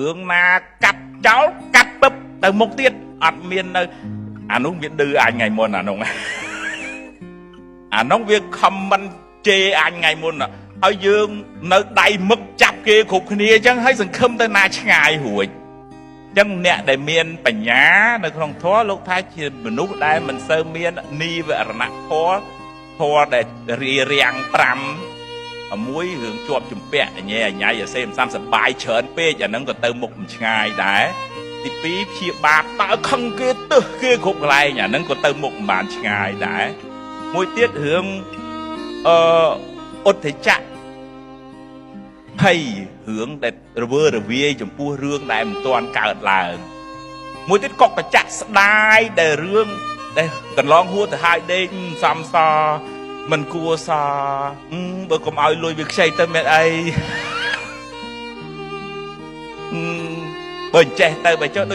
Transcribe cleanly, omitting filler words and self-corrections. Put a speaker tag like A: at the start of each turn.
A: រឿងណាកាត់ចោលកាត់ពឹបទៅមុខទៀតអត់មាននៅអានោះវាឌឺអញថ្ងៃមុនអានោះអានោះវាខមមិនជេរអញថ្ងៃមុនហើយយើងនៅដៃមឹកចាប់គេគ្រប់គ្នាអញ្ចឹងហើយសង្ឃឹមទៅណាឆ្ងាយរួចចឹងអ្នកដែលមានបញ្ញានៅក្នុងធម៌លោកថាជាមនុស្សដែលមិនសូវមាននីវរណៈធម៌ធម៌ដែលរារាំង5មួយរឿងជាប់ជំពាក់ញ៉ែញ៉ៃអាសេមសាំសបាយច្រើនពេកអាហ្នឹងក៏ទៅមុខមិនឆ្ងាយដែរទី2ព្យាបាទដើរខឹងគេទឹះគេគ្រប់កន្លែងអាហ្នឹងក៏ទៅមុខមិនបានឆ្ងាយដែរមួយទៀតរឿងអឺឧទ្ធចៈភ័យរឿងដែលរវើរវាយចំពោះរឿងដែលមិនទាន់កើតឡើងមួយទៀតកុកកញ្ចាក់ស្ដាយដែលរឿងដែលកន្លងហួរទៅហើយដេកសំសមិនគួសបើកុំឲ្យលុយវាខ្ចីទៅមានអីបើចេះទៅបើចុះដូច